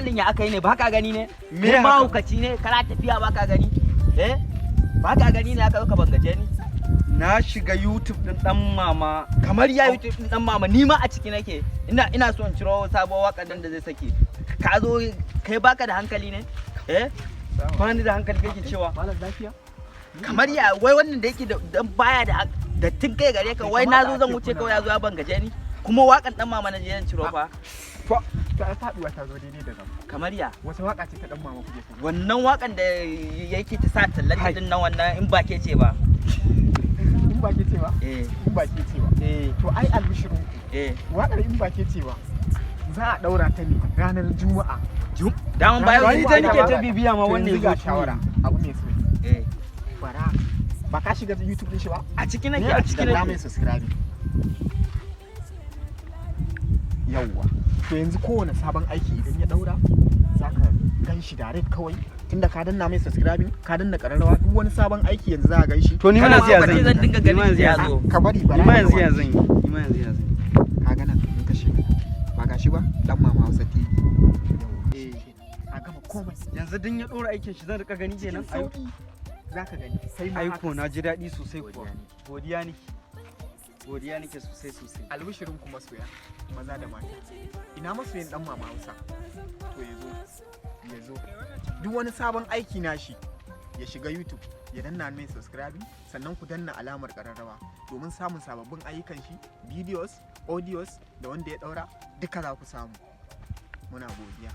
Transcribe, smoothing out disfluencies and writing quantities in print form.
Malin, ya aka yi ne? Ba ka gani ne? Me Kai haka? mahaukaci ne? Kana tafiya ba ka gani? Eh, ba ka gani ne aka zo ka bangaje ni? Na shiga YouTube din Dan Mama. Kamar ya YouTube din Dan Mama, ni ma a ciki nake. Ina so in ciro sabuwar waƙar nan da zai saki. Ka zo, kai baka da hankali ne? Eh? Ba ni da hankali kake cewa? Malam, lafiya? Kamar ya? Wai wannan da yake da dan baya da dattin kai gare ka, wai na zo zan wuce kawai ya zo ya bangaje ni. Kuma waƙan Dan Mama na je zan ciro fa. To ai faduwa ta zo daidai da zama. Kamar ya? Wata waka ce ta Dan Mama kuke so? Wannan waƙan da yake ta sa tallan din nan, wannan "In ba ke ce ba". "In ba ke ce ba"? Eh. "In ba ke ce ba"? Eh. To ai albishirin ku. Eh. Wakar "In ba ke ce ba" za a daura ta ne ranar Juma'a. Daman bayan Wani ta Juma'a nake ba. ta bibiya ma To wannan yanzu ga ya zo. shawara, abu mai so. Eh. Bara ba ka shiga YouTube din shi ba? A ciki nake. Ni a A ciki ciki Danna nake. mai subscribe. Yawwa, to yanzu kowane sabon aiki idan ya daura, zaka gan shi direct kawai, tunda ka danna mai subscribing, ka danna kararrawa. Duk wani sabon aiki yanzu za a gan shi. To ni ma Kana yanzu ya so ka ce zan zan yi? dinga Ni ma ganin yanzu ya ya zan zo. Ka bari bara Ni ma ya yanzu gama. ya zan yi? Ni ma yanzu ya zan yi? Ka gana in ka shiga, ba gashi ba, Dan Mama Hausa TV. Eh. A gama komai. Yanzu din ya dora aikin shi zan rika gani kenan? Cikin sauki za ka gani sai ma Ai haka. ko na ji daɗi sosai kuwa. Godiya nake. Godiya nake sosai sosai. Albishirin ku masoya maza da mata. Ina masoyin Dan Mama Hausa? To ya zo, ya zo, duk wani sabon aiki nashi ya shiga YouTube ya danna mai subscribing, sannan ku danna alamar kararrawa domin samun sababbin ayyukan shi, videos, audios da wanda ya daura duka za ku samu. Muna godiya.